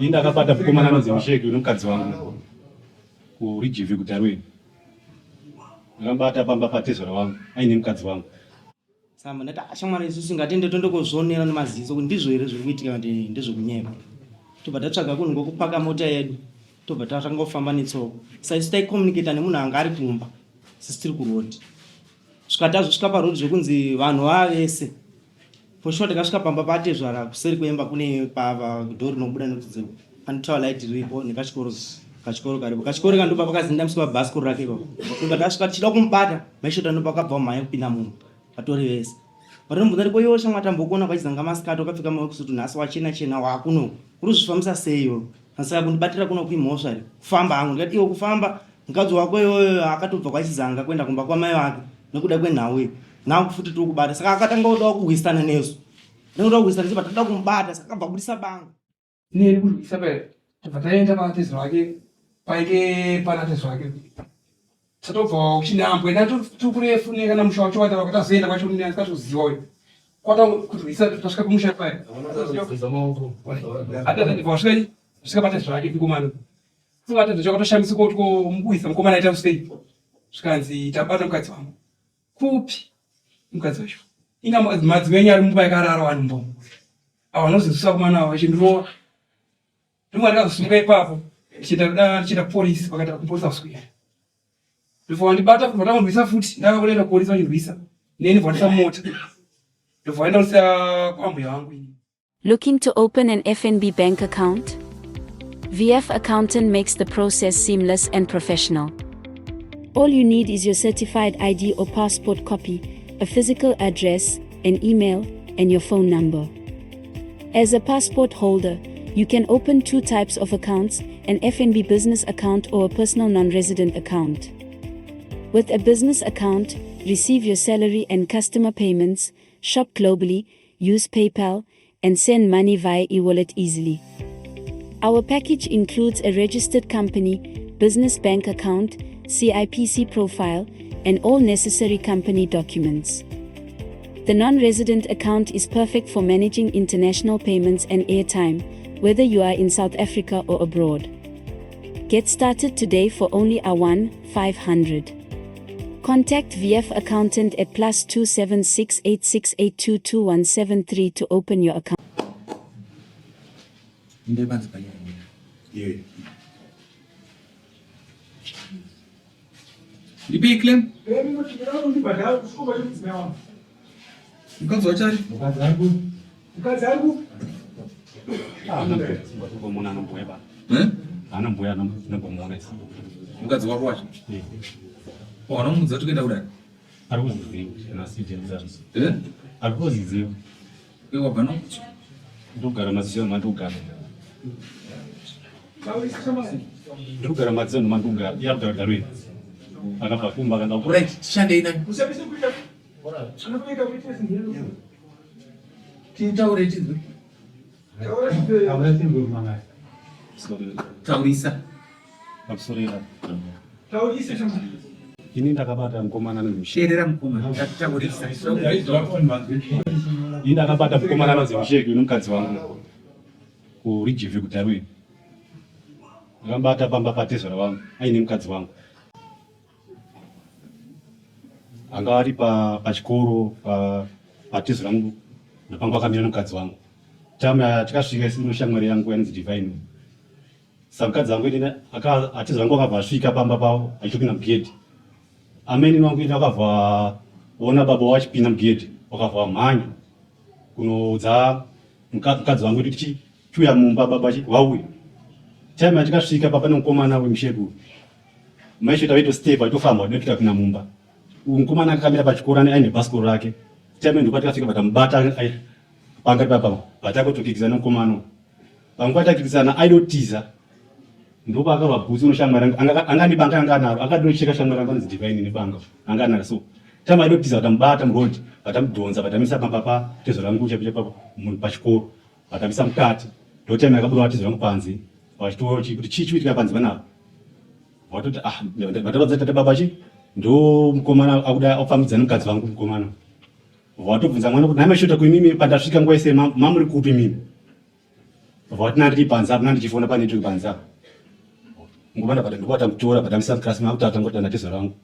Ini ndakabata mukomana anonzi Misheki unomukadzi wangu kuRijivi kuDarwin. Ndakabata pamba patezvara wangu aine mukadzi wangu. Samba ndati ah, shamwari isusu ngatende toende kozvionera nemaziso kuti ndizvo here zviri kuitika kuti ndezvekunyeba. Tobva tatsvaga kunhu kwekupaka mota yedu tobva tatanga kufamba netsoka. Sa isu taicommunicata nemunhu anga ari kumba sisi tiri kuroad. Svika tazosvika paroad zvekunzi vanhu vava vese For sure takasvika pamba patezvara kuseri kwemba kune pava door rinobuda nekuti pane tower light riripo nekachikoro kachikoro karipo kachikoro kandopa pakazinda musi wabhasikoro rake ipapo ndobva tasvika tichida kumubata maishota ndopa akabva mhanya kupinda mumba vatori vese vatomubvunza ndiko iwe shamwa tambokuona kwachizanga masikati wakapfeka makusutu nhasi wachena chena wakuno uri kuzvifambisa sei iwe saka kundibatira kuno kuimhosva here kufamba hangu ndikati iwe kufamba mukadzi wako iyoyo akatobva kwachizanga kuenda kumba kwamai vake nekuda kwenhau iyi now futi tiri kubata saka akatanga kudawo kurwisana nesu tinoda kurwisana nesu patinoda kumubata saka akabva kubudisa banga neri kurwisa paya tobva taenda patezero wake painge pana tezero wake tatobva kuchinhambwe ndatukurefu nekana musha wacho wataura tazoenda kwacho ndikatoziva uyo kwata kurwisa tasvika kumusha paya atazandibva wasvika patezero wake mukomana Funga tezero chakatoshamisika kuti ko mukuwisa mukomana aita sei zvikanzi tabata mukadzi wangu kupi mukadzi wacho inga madzimai enyu ari mumba yakarara wani mumba umu avo vanozinzwisa vakomana avo vachindirova ndimwe ndakazosimuka ipapo ndichienda kuda ndichienda kupolisi vakaita kupolisi kuswera ndobva vandibata futi vatangorwisa futi ndava kuenda kupolisi vachirwisa neni bva mota ndobva vaenda kusiya kwambuya vangu ini Looking to open an FNB bank account? VF Accountant makes the process seamless and professional. All you need is your certified ID or passport copy, a physical address, an email, and your phone number. As a passport holder, you can open two types of accounts an FNB business account or a personal non resident account. With a business account, receive your salary and customer payments, shop globally, use PayPal, and send money via e wallet easily. Our package includes a registered company, business bank account, CIPC profile, and all necessary company documents. The non resident account is perfect for managing international payments and airtime, whether you are in South Africa or abroad. Get started today for only R1 500. Contact VF Accountant at plus 27686822173 to open your account. Ndebanzi panyaya. Yeah. Ndipei claim. Mukadzi wacho ari? Mukadzi ari ku. Mukadzi ari ku. Eh? Ana mbuya anombomuona isi. Mukadzi wako wacho? Eh. Wanomuudza kuti kuenda kudai? Ari kuzviziva kana sijeni. Eh? Ari kuzviziva. Iwe wabva no? Ndogara maziso mandogara. Ndogara maziso mandogara. Iye akugara Darwin. Akabva kumba akaenda ku. Right, tishandei nani? Titaure tinzwe. Taurisa. Pamusoro Ini ndakabata mukomana anonzi Teerera mukoma, taurisa. Ini ndakabata mukomana anonzi Misheki nomukadzi wangu kuRijivi kuDarwin. Ndakabata pamba patezvara wangu aine mukadzi wangu. Anga ari pachikoro patezvara wangu ndopanga pakamira nomukadzi wangu. Tama tikasvika isi noshamwari yangu yanonzi Divine. Samukadzi wangu ini atezvara wangu akabva asvika pamba pavo achitopinda mugedhi. Amene wangu ini akabva ona baba wachipinda mugedhi wakabva wamhanya kunoudza mukadzi wangu kuti chiuya mumba baba wauya. Time yatikasvika papa nemukomana wemushegu maisho tavaito step aitofamba wadopita kupinda mumba. Uyu mukomana akamira pachikoro aine bhasikoro rake. Time ndopatikasvika vatamubata panga papa vatakotokikizana nemukomana Panguva takikisana aidotiza ndopaakabva bhutsu noshamwari yangu anga nebanga anga anaro akadinocheka shamwari yangu anonzi Divine nebanga anga anaro so tama aidotiza vatamubata muroad vatamudhonza vatamisa pamba pa tezo rangu chaipo chaipo munhu pachikoro vatamisa mukati ndotime yakabuda vatezo rangu panze vachitochi kuti chii chikuitika panze panapa vatoti ah vataradza tete baba chi ndo mukomana akuda akufambidzana mukadzi wangu mukomana Watobvunza mwana kuti nhai mashota kuimimi pandasvika nguva yese mamuri kupi mimi? Vati ndiri panze apa ndichifona pa network panze apa. Nguva ndabata ndobata mutora badamisa class mangu tata ngoti ndatizo rangu.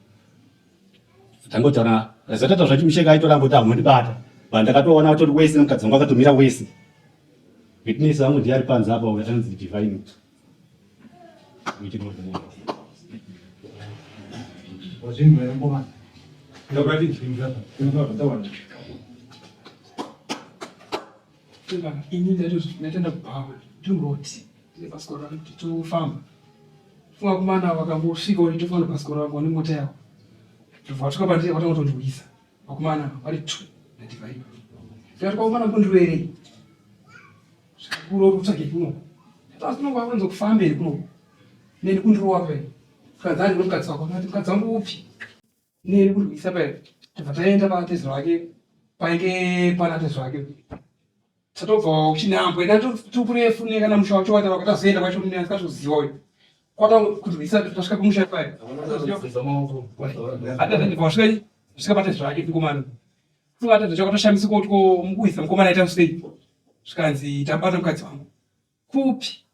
Tangotaura zvatata zvachimusheka aitoramba kuti amundibata. But ndakatoona kuti wese mukadzi wangu akatomira wese. Witness wangu ndiye ari panze apa uyo anonzi Divine. Ini ndaitenda kubhawa ndingoti ndine bhasikoro rangu kuti tofamba. Funga kumana vakangosvika kuti tofamba bhasikoro rangu vane mota yavo. Ndobva vasvika pandiri vatanga kutondiwisa. Vakomana vari two naDivine. Ndikati kwakomana kundiroerei? Zvikakura uri kutsvage kuno. Ndati kuno kwavanza kufamba here kuno. Neni kundirowa paya. Zvikanzi handi mukadzi wako. Ndikati mukadzi wangu upi? Neni kundiwisa paya. Tobva taenda patezvara wake painge pana tezvara wake. Tatobva kuchinhambwe ndatokurefu nekana musha wacho wataura kwatazoenda kwacho ndikatoziva uyu. Kwata kundirwisa tasvika kumusha paya. Atazvika svika patezvara wake mukomana. Funga atezvara kwatoshamisika kuti ko mukuisa mukomana aita sei. Zvikanzi tabata mukadzi wangu. Kupi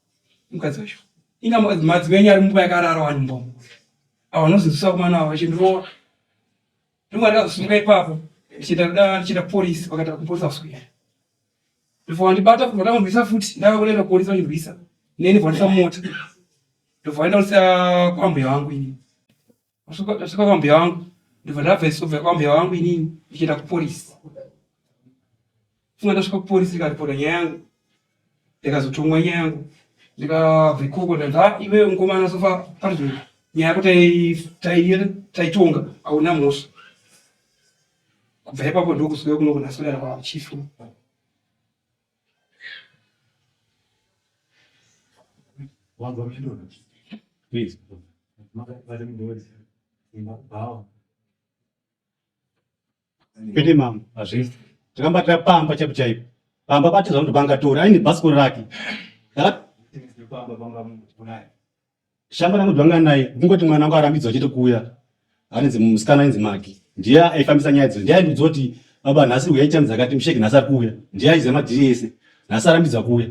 mukadzi wacho? Inga madzimai enyu ari mumba yakarara wani mumba umu. Ava vanozinzwisa vakomana ava vachindirova. Ndinga ndakazosimuka ipapo ndichienda kuda ndichienda kupolisi vakati kupolisi hausikuenda. Ndobva wandibata kubva ndamurwisa futi ndava kuenda kupolisi vachirwisa neni bva ndisa mota. Ndobva waenda kuisa kwambuya wangu inini. Ndasvika kwambuya wangu ndobva ndabva isobva kwambuya wangu inini ndichienda kupolisi. Funga ndasvika kupolisi ndikaripota nyaya yangu ndikazotongwa nyaya yangu ndikabva ikoko ndanzi ha iwewe mukomana sofa parizvo nyaya yako taitonga hauna mhosva kubva ipapo ndokuzouya kuno kunasodara kwachifu Please. Kwete mama, hazvisi. Takambatira pamba chaipo chaipo. Pamba patizva kuti pangatora aine bhasikoro rake. Shamba rangu ndanga naye kungoti mwana wangu arambidzwa chete kuuya. Anonzi musikana ainzi Magi. Ndiye aifambisa nyaya idzo. Ndiye aindiudza kuti baba nhasi uyai time dzakati musheki nhasi ari kuuya. Ndiye aiziva madhiri ese. Nhasi arambidzwa kuuya.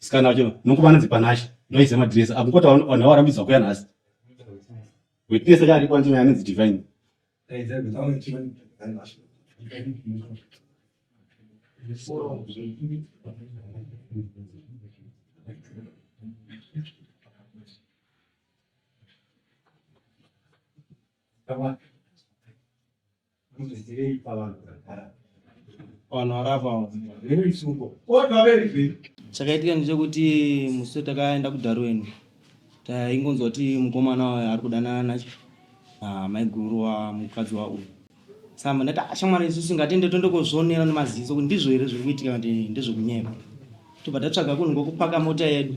Musikana wacho nokuva anonzi Panashe. Ndiye aiziva madhiri ese. Akungoti vanhu varambidzwa kuuya nhasi. Witness acho aripo anonzi anonzi Divine. Vanhu varapa chakaitika ndechekuti musi takaenda kuDarwin taingonzwa kuti mukomana uyu ari kudanana namaiguru wamukadzi wauyu saka ndati ah, shamwari isusu ngatiende tondokozvionera nemaziso kuti ndizvo here zviri kuitika kuti ndezvekunyeba tobva tatsvaga kunhu kwekupaka mota yedu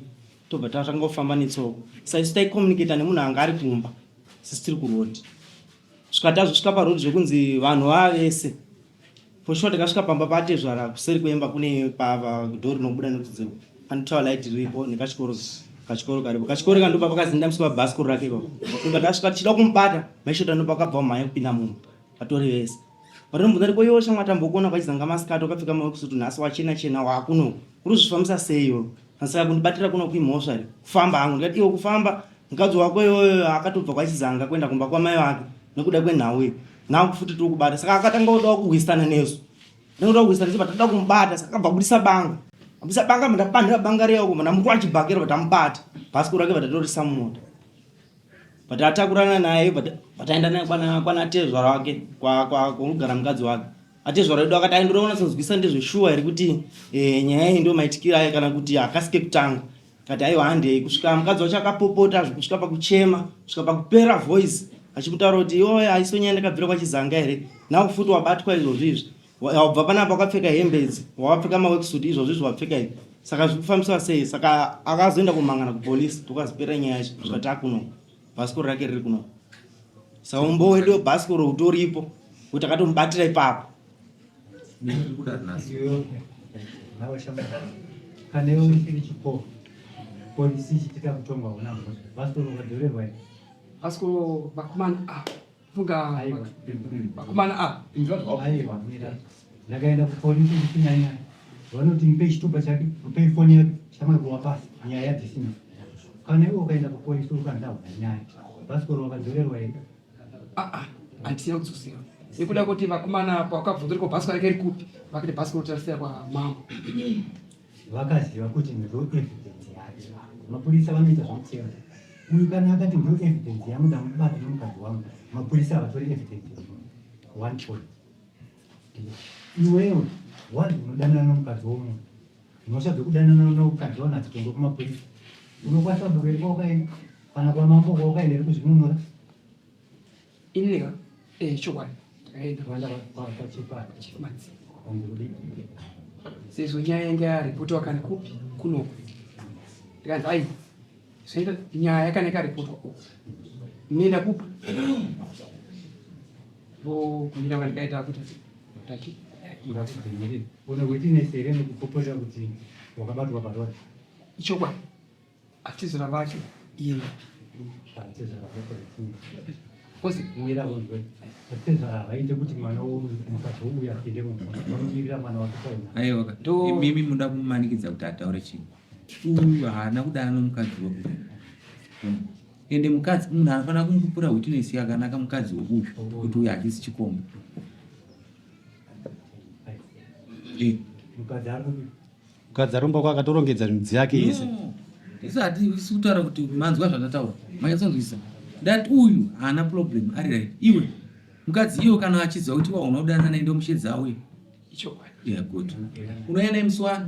tobva tatangofamba netsoka sa isu taicommunicata nemunhu anga ari kumba sisi tiri kuroad svika tazosvika paroad zvekunzi vanhu vava vese For sure takasvika pamba patezvara kuseri kwemba kune pava door rinobuda nekuti pane tower light riripo nekachikoro kachikoro karipo kachikoro ka ndopa pakazinda musi pabhasikoro rake ipapo ndopa tasvika tichida kumubata maishota ndopa akabva mhanya kupinda mumba vatori vese vatombunza ndiko iwe shamwa tambokuona kwachizanga masikati wakapfeka makusutu nhasi wachena chena wakuno uri kuzvifambisa sei iwe saka kundibatira kuno kuimhosva here kufamba hangu ndikati iwe kufamba mukadzi wako iyoyo akatobva kwachizanga kuenda kumba kwamai vake nekuda kwenhau iyi now futi tiri kubata saka akatanga kuda kurwisana nesu ndinoda kurwisana nesu patinoda kumubata saka akabva kubudisa banga abudisa banga mndapandira banga riya uko ndamukuwa chibhakera vatamubata bhasikoro rake vatatorisa mumota but atakurana naye vataenda naye kwana tezvara wake kunogara mukadzi wake atezvara wedu akati aindoda kunyatsonzwisa ndezveshuwa here kuti eh, nyaya iyi ndo maitikiro ayo kana kuti hakasike kutanga kati aiwa handei kusvika mukadzi wacho akapopota zvekusvika pakuchema kusvika pakupera voice achimutaura kuti iwoyo haiso nyaya ndakabvira kwachizanga here now futi wabatwa izvozvo izvi wabva panapa wakapfeka hembe idzi wakapfeka maworksuit izvozvo izvi wapfeka izvi saka zviri kufambiswa sei saka akazoenda kumangana kupolisi tokazipera nyaya yacho kusvika takuno bhasikoro rake riri kuno saka umbo wedu webhasikoro utoripo kuti akatomubatira ipapo Kana iwe uchiri chikoro, polisi ichitika kutonga huna mhosva. Bhasikoro ukadhorerwa here? Bhasikoro vakomana ah funga vakomana ah Aiwa, mira. Ndakaenda kupolisi ndichinyanya. Vanoti mupei chitupa chake, mupei foni yake. Shamwari wapasi nyaya yadismiss. Kana iwe ukaenda kupolisi ukanzi hauna nyaya, bhasikoro wakadzorerwa here? Aa, handisina kudzosera nekuda kuti vakomana pakabvunza kuti ko bhasikoro rake rikupi, vakati bhasikoro tarisiya kwamambo. Vakaziva kuti ndo evidence yake. Mapurisa vanoita zvemutemo. Uyu kana akati ndo evidence yangu ndamubata nemukadzi wangu, mapurisa havatori evidence yemunhu. One point. Iwewe wanzi unodanana nomukadzi womunhu. Mhosva dzekudanana nomukadzi wanhu hadzitongwe kumapurisa. Unokwanisa kudzokera kwawakaenda kana kwamambo kwawakaenda here kuzvinunura? Ini ka eh chokwadi ndakaenda Vanda kwachipa Chief sezvo nyaya yange yaripotwa kana kupi kunoku ndikanzi ai zvoita nyaya kana ikaripotwa uku munoenda kupi vokumira kwandikaita kuti taki Une witness here nekupupurira kuti wakabatwa parori? Ichokwadi atizora vacho iye Atezvara havaite kuti mwana womukadzi wouya apinde mumba, vanomirira mwana wake kwaina. Aiwa, imimi muda kumumanikidza kuti ataure chinhu. Uyu haana kudana nomukadzi weuyu. Ende mukadzi munhu anofanira kumupupura witness yakanaka mukadzi weuyu kuti uyu hachisi chikomba. Mukadzi ari kupi? Mukadzi aromba kwake akatorongedza midzi yake yese. No. Isu hatisi kutaura kuti manzwa zvandataura. Manyatsonzwisa. Ndati uyu haana problem ari right. Iwe mukadzi iwe kana achiziva kuti waona kudanana naye ndomushedza auye. Ichokwadi. Yeah, good. Unouya naye musi wani?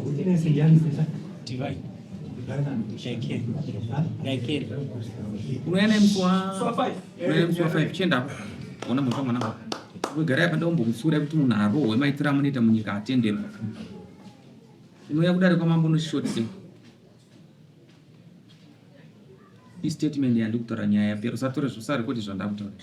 Witness ndiani sesa? Divine. Yaikeri. Unouya naye musi wa Unouya naye musi wa 5 chiendapo. Ona mhosva mwana wako. Wegarai apa ndombokutsiurai kuti munhu arohwe maitiro amunoita munyika atenderwa. Unouya kudare kwamambo unoshoti sei? Istatement yandikutaura nyaya yapera usatore usarikoti zvandakutaura.